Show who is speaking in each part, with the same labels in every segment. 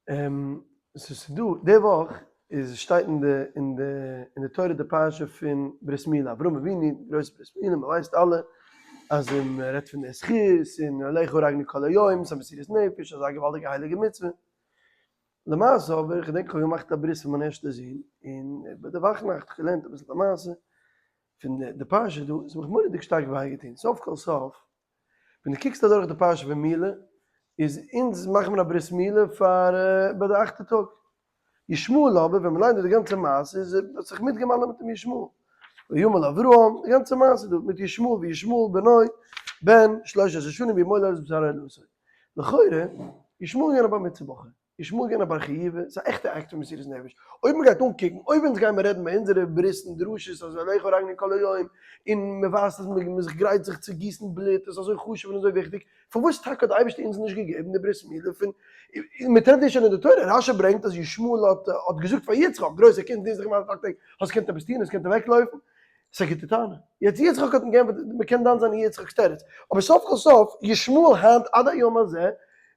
Speaker 1: ס'איז דא די וואך איז שטייט אין די אין די אין די תורה די פרשה פון ברית מילה אברהם אבינו די גרויסע ברית מילה מען ווייסט אלע אז מען רעדט פון די זכות און עליך הרגנו כל היום ס'איז א מסירות נפש אזא געוואלדיגע הייליגע מצוה למעשה אבער איך געדענק איך האב געמאכט א ברית פאר מיין ערשטע זון און ביי די וואכנאכט איך געלערנט אביסל די מעשה פון די פרשה דא עס האט מיך מורא'דיג שטארק וויי געטון סוף כל סוף ווען דו קוקסט אדורך די פרשה פון מילה, איז אונז מאכט מען א ברית מילה פאר ביי די אכטע טאג. ישמעאל אבער, ווען מ'ליינט דא די גאנצע מעשה, איז ער האט זיך מיטגעמל'עט מיט דעם ישמעאל. וימל אברהם, די גאנצע מעשה דא מיט ישמעאל וישמעאל בנו בן שלש עשרה שנים וימול את בשר ערלתו. לכאורה, ישמעאל איז געווען א בר מצוה בחור. ישמעאל געווען א בר חיובא, ס'איז א עכטע אקט פון מסירות נפש. אויב מ'גייט אנקוקן, אויב אונז גיימער רעדן ביי אונזערע ברית'ן דרשות אז עליך הרגנו כל היום, און מ'ווייזט אז מ'איז גרייט זיך צו גיסן בלוט, עס איז אזוי חשוב און אזוי וויכטיג, פארוואס טאקע האט די אייבערשטער אונז נישט געגעבן די ברית מילה פון, מ'טרעפט דאס שוין אין די תורה, רשי ברענגט אז ישמעאל האט האט געזאגט פאר יצחק, גרויסע קינד, דינסט דיך מיין טאקטיק, האסט געקענט עפעס טון, האסט געקענט אוועקלויפן, ס'איז א גוטע טענה. יעצט יצחק האט אים געענטפערט, מ'קען דן זיין אין יצחק'ס תירוץ, אבער סוף כל סוף, ישמעאל היינט עד היום הזה,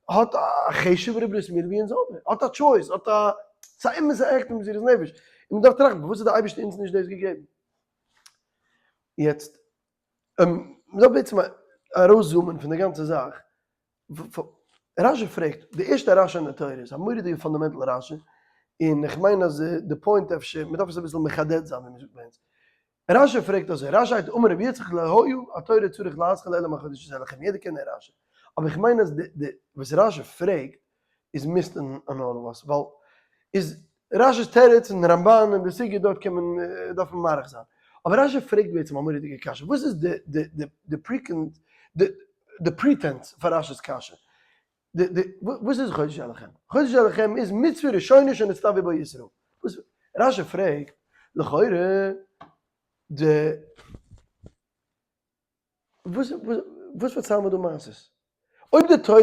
Speaker 1: האט א חשוב'ערע ברית מילה ווי אונז האבן, האט א choice, האט א, ס'איז א אמת'ע עכטע מסירות נפש, און מ'דארף טראכטן, פארוואס האט די אייבערשטער אונז נישט דאס געגעבן? יעצט, מ'דארף בעצם ארויסזומען פון די גאנצע זאך, רשי פרעגט, די ערשטע רשי אין די תורה איז א מורא'דיגע fundamental רשי, און איך מיין אז די point אפשר, מ'דארף עס אביסל מחדד זיין ווי מ'זאגט ביי אונז. רשי פרעגט אזוי, רשי הייבט אמר רבי יצחק לא היה התורה צריך להתחיל אלא מהחודש הזה לכם, יעדער קען די רשי, אבער איך מיין אז די וואס רשי פרעגט איז missed on all of us, ווייל איז רשי'ס תירוץ און רמבן און די סוגיא דארט קען מען דארף מען מאריך זיין, אבער רשי פרעגט בעצם א מורא'דיגע קשיא, וואס איז די די די די פריקענט די די pretense פאר רשי'ס קשיא? די די וואס איז חודש זה לכם? חודש זה לכם איז מצוה ראשונה שנצטוו בה ישראל. וואס רשי פרעגט לכאורה די וואס וואס פארציילן מיר דא מעשות? אויב די תורה,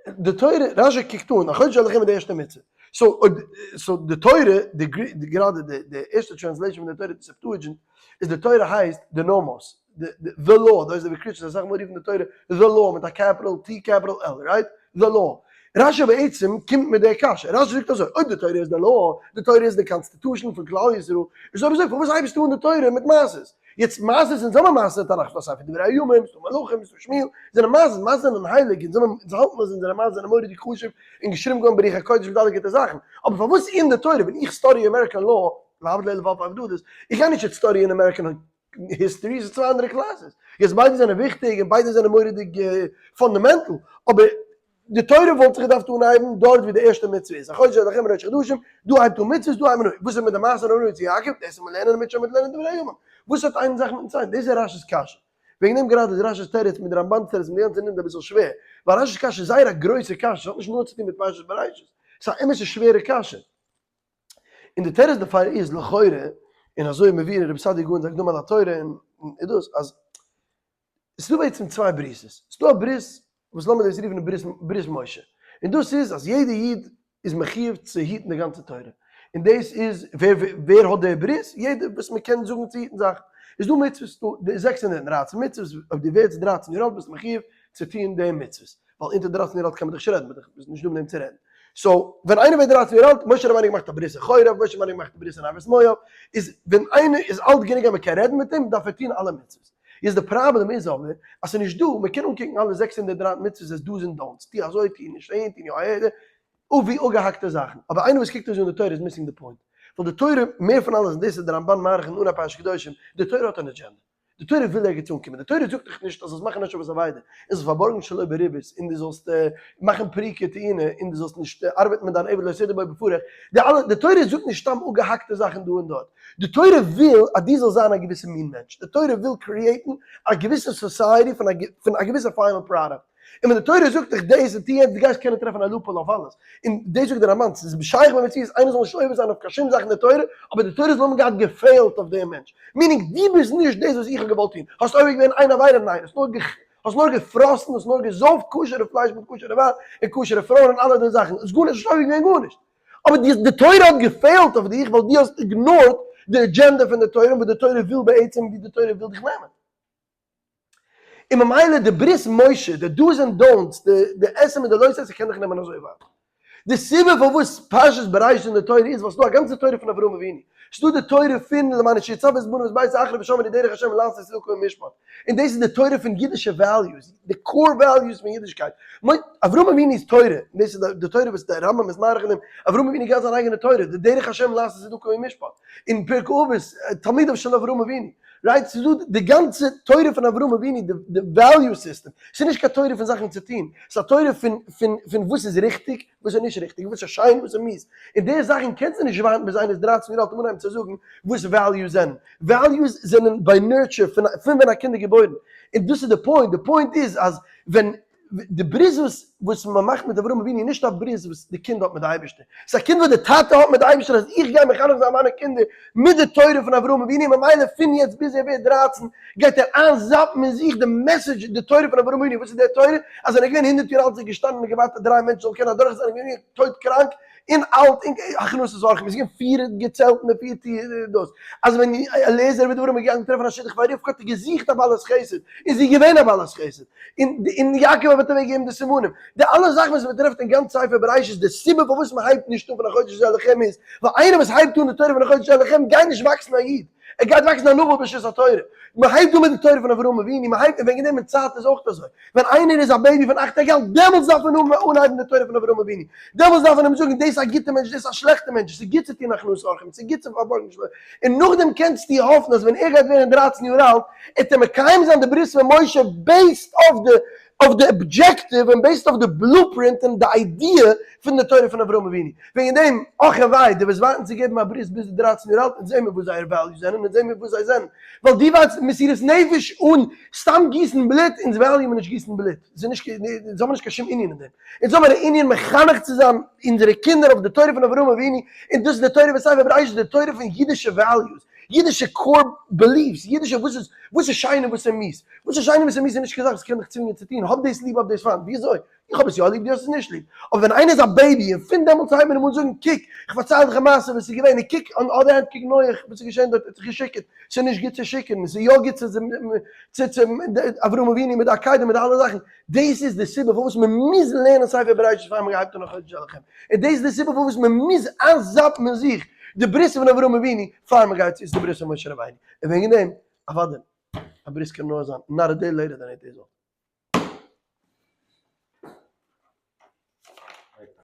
Speaker 1: די תורה, רשי קוקט אן, החודש הזה לכם איז די ערשטע מצוה, so אויב, so די תורה, די די גראדע די די ערשטע translation פון די תורה, די Septuagint, איז די תורה הייסט די נאמאס, די די law, דאס איז ווי Christians אסאך מאל רופן די תורה the law מיט א capital T capital L, right? The law. רשי בעצם קומט מיט די קשיא, רשי זאגט אזוי, אויב די תורה איז די law, די תורה איז די constitution פון כלל ישראל, איז אויב אזוי פארוואס הייבסטו אן די תורה מיט מעשות? יעצט מעשות אונז האבן מעשות אין תנך, ס'דא ספר דברי הימים, ס'דא מלכים, ס'דא שמואל, זענען מעשות, מעשות זענען הייליג, אונז האבן, אונז האלטן אז אונזערע מעשות זענען מורא'דיג חשוב און געשריבן געווארן ברוח הקודש מיט אלע גוטע זאכן, אבער פארוואס אין די תורה ווען איך study American law, להבדיל אלף אלפי הבדלות, איך גיי נישט יעצט study ען American history, ס'איז צוויי אנדערע classes, יעצט ביידע זענען וויכטיג און ביידע זענען מורא'דיג fundamental, אבער די תורה וואלט זיך געדארפט אנהייבן דארט ווי די ערשטע מצוה איז, החודש הזה לכם ראש חדשים, דא הייבט אן מצוות, דא הייבט מען אן, וואס איז מיט די מעשה אברהם אבינו צו יעקב, דאס וועט מען לערנען מיט שוין מיט לערנען דברי הימים, וואס האט איין זאך מיטן צווייטן, דאס איז רשי'ס קשיא, וועגן דעם גראדע איז רשי'ס תירוץ מיט די רמבן'ס תירוץ מיט די גאנצע ענין אביסל שווער, ווייל רשי'ס קשיא איז זייער א גרויסע קשיא, ס'האט נישט נאר צוטון מיט פרשת בראשית, ס'איז א אמת'ע שווערע קשיא. און די תירוץ דערפאר איז לכאורה, און אזוי מביא רבי סעדיה גאון זיין הקדמה לתורה און איז דאס אז ס'איז דא בעצם צוויי ברית'ס, ס'איז דא א ברית וואס לאמיר דאס רופן ברית ברית משה, און דאס איז אז יעדע איד איז מחיוב צו היטן די גאנצע תורה, און דאס איז ווער ווער האט די ברית? יעדער וואס מען קען זאגן צו היטן זאכן, איז דא מצוות, ס'איז דא 613 מצוות, אויב דו ווערסט דרייצן יאר אלט ביסטו מחיוב צו טון די מצוות. ווייל אונטער דרייצן יאר אלט קען מען דאך נישט רעדן, מ'איז נישט דא מיט דעם צו רעדן. so, ווען איינער ווערט דרייצן יאר אלט, משה רבינו געמאכט א ברית אין חורב, משה רבינו געמאכט א ברית אין ערבות מואב, איז ווען איינער איז אלט גענוג אז מ'קען רעדן מיט אים, דארף ער טון אלע מצוות. יעצט די פראבלעם איז אבער, אז ס'איז נישט דא, מ'קען אנקוקן אלע 603 מצוות as dos and don'ts, טו אזוי, טו נישט אהין, טו יא אהער, אבי אפגעהאקטע זאכן. אבער איינער וואס קוקט אזוי אן די תורה איז missing די point. ווייל די תורה, מער פון אלעס, און דאס איז די רמבן מאריך אין אנהייב פרשת קדושים, די תורה האט אן אג'ענדע. די תורה וויל ערגעץ אנקומען, די תורה זאגט דיך נישט אז זאלסט מאכן השבת אבידה, און זאלסט פארבארגן שלא בריבית, און דו זאלסט מאכן פריקה טעינה, און דו זאלסט נישט ארבעטן מיט דיין עבד לא תדור בו בפרך, די אלע, די תורה זאגט נישט סתם אפגעהאקטע זאכן דא און דארט, די תורה וויל אז דו זאלסט זיין א געוויסע מין מענטש, די תורה וויל create ן א געוויסע society פון א געוויסע final product. און ווען די תורה זאגט דיך דאס און טו יענץ, דו גייסט קענען טרעפן א loophole אויף אלעס. און דאס זאגט דער רמבן, ס'איז שייך במציאות איינער זאל נישט עובר זיין אויף קיין שום זאך אין די תורה, אבער די תורה זאל האבן געהאט גע fail ט אויף דעם מענטש. meaning, דו ביסט נישט דאס וואס איך האב געוואלט טון. האסט עובר געווען איין עבירה? ניין. האסט נאר האסט נאר געפראסן, האסט נאר געזויפט כשר'ע פלייש מיט כשר'ע וויין און כשר'ע פרויען און אלע די זאכן. האסט גארנישט נישט עובר געווען גארנישט. אבער די די תורה האט גע fail ט אויף דיך ווייל דו האסט ignored די אדזשענדע פון די תורה און וואס די תורה וויל בעצם און ווי די תורה וויל דיך נעמען. און ממילא די ברית משה, די dos and don'ts, די די עשה מיט די לא תעשה קען דיך נעמען אזוי ווייט. די סיבה פארוואס פרשת בראשית אין די תורה איז ווייל ס'דא א גאנצע תורה פון אברהם אבינו, ס'דא די תורה פון למען אשר יצוה את בניו ואת ביתו אחריו ושמרו דרך השם לעשות צדקה ומשפט, און דאס איז די תורה פון אידישע values, די core values פון אידישקייט. אברהם אבינו'ס תורה, און דאס איז די תורה וואס דער רמב ם איז מאריך אין דעם, אברהם אבינו געהאט זיין אייגענע תורה, די דרך השם לעשות צדקה ומשפט, אין פרקי אבות, תלמידיו של אברהם אבינו, right? ס'איז דא די גאנצע תורה פון אברהם אבינו, די value system, ס'איז נישט קיין תורה פון זאכן צו טון, ס'איז א תורה פון פון פון וואס איז ריכטיג, וואס איז נישט ריכטיג, וואס איז שיין, וואס איז מיאוס, און די זאכן קענסטו נישט ווארטן ביז איינער איז 13 יאר אלט און אנהייבן צו זאגן וואס values זענען. values זענען by nurture פון פון ווען א קינד איז געבוירן, און דאס איז די point, די point איז אז ווען די ברית וואס וואס מען מאכט מיט אברהם אבינו איז נישט א ברית וואס די קינד האט מיט די אייבערשטער, ס'איז א קינד וואס די טאטע האט מיט די אייבערשטער אז איך גיי מחנך זיין מיינע קינדער מיט די תורה פון אברהם אבינו, ממילא פון יעצט ביז ער ווערט 13 גייט ער איינזאפן אין זיך די message די תורה פון אברהם אבינו. וואס איז די תורה? אז ווען ער איז געווען 100 יאר אלט איז ער געשטאנען און געווארט אז דריי מענטשן זאלן קענען אדורך זיין, ער איז געווען טויט קראנק און אלט און הכנסת אורחים איז געווען פיר געצעלטן און פיר דאס אז ווען אליעזר עבד אברהם איז געגאנגען טרעפן א שידוך פאר רבקה האט ער געזוכט א בעלת חסד און זי איז געווען א בעלת חסד און און יעקב האט אוועק געגעבן די סימנים. די אלע זאכן וואס מען טרעפט אין גאנץ ספר בראשית, די סיבה פארוואס מען הייבט נישט אן פון החודש הזה לכם איז ווייל איינער וואס הייבט אן די תורה פון החודש הזה לכם גייט נישט וואקסן א איד, ער גייט וואקסן א נבל ברשות התורה. מען הייבט אן מיט די תורה פון אברהם אבינו, מען הייבט און וועגן דעם אין צייט איז אויך אזוי, ווען איינער איז א baby פון 8 טעג אלט, דעמאלטס דארף מען אנהייבן די תורה פון אברהם אבינו, דעמאלטס דארף מען אים זאגן דאס איז א גוטע מענטש, דאס איז א שלעכטע מענטש, עס איז גוט צו טון הכנסת אורחים, עס איז גוט צו פארבארגן שלעכט, און נאכדעם קענסטו האפן אז ווען ער גייט ווערן 13 יאר אלט, וועט ער מקיים זיין די ברית פון משה based אויף די אויף די objective און based אויף די blueprint און די idea פון די תורה פון אברהם אבינו. וועגן דעם, אך און וויי, די וואס ווארטן צו געבן א ברית ביז די 13 יאר אלט, אונז זעהן מיר וואס זייער values זענען, אונז זעהן מיר וואס זיי זענען. ווייל דו ווארטסט מסירות נפש און סתם גיסן בלוט, אונז value מיר נישט גיסן בלוט. ס'איז נישט, אונז האבן נישט קיין שום ענין אין דעם. אונז האבן א ענין מחנך צו זיין אונזערע קינדער אויף די תורה פון אברהם אבינו, און דאס איז די תורה פון ספר בראשית, די תורה פון אידישע values, אידישע core beliefs, אידישע וואס איז וואס איז שיין און וואס איז מיאוס. וואס איז שיין און וואס איז מיאוס איז נישט קיין זאך וואס קען דיך צווינגען צו טון, האב דאס ליב האב דאס פיינט, וויאזוי? איך האב עס יא ליב דו האסט עס נישט ליב. אבער ווען איינער איז א baby און פון דעמאלטס הייבט מען אים אן זאגן קוק, איך פארצייל דיך א מעשה וואס איז געווען, און קוק on other hand קוק נח וואס איז געשען דארט, ער האט זיך געשיקערט, ס'איז נישט גוט צו שיקערן, ס'איז יא גוט צו צו צו אברהם אבינו מיט די עקידה מיט די אלע זאכן, דאס איז די סיבה פארוואס מען מוז לערנען ספר בראשית פאר מען הייבט אן החודש הזה לכם, און דאס איז די סיבה פארוואס מען מוז איינזאפן אין זיך די ברית פון אברהם אבינו פאר מען גייט צו די ברית פון משה רבינו, און וועגן דעם אוודאי א ברית קען נאר זיין not a day later than 8 days old.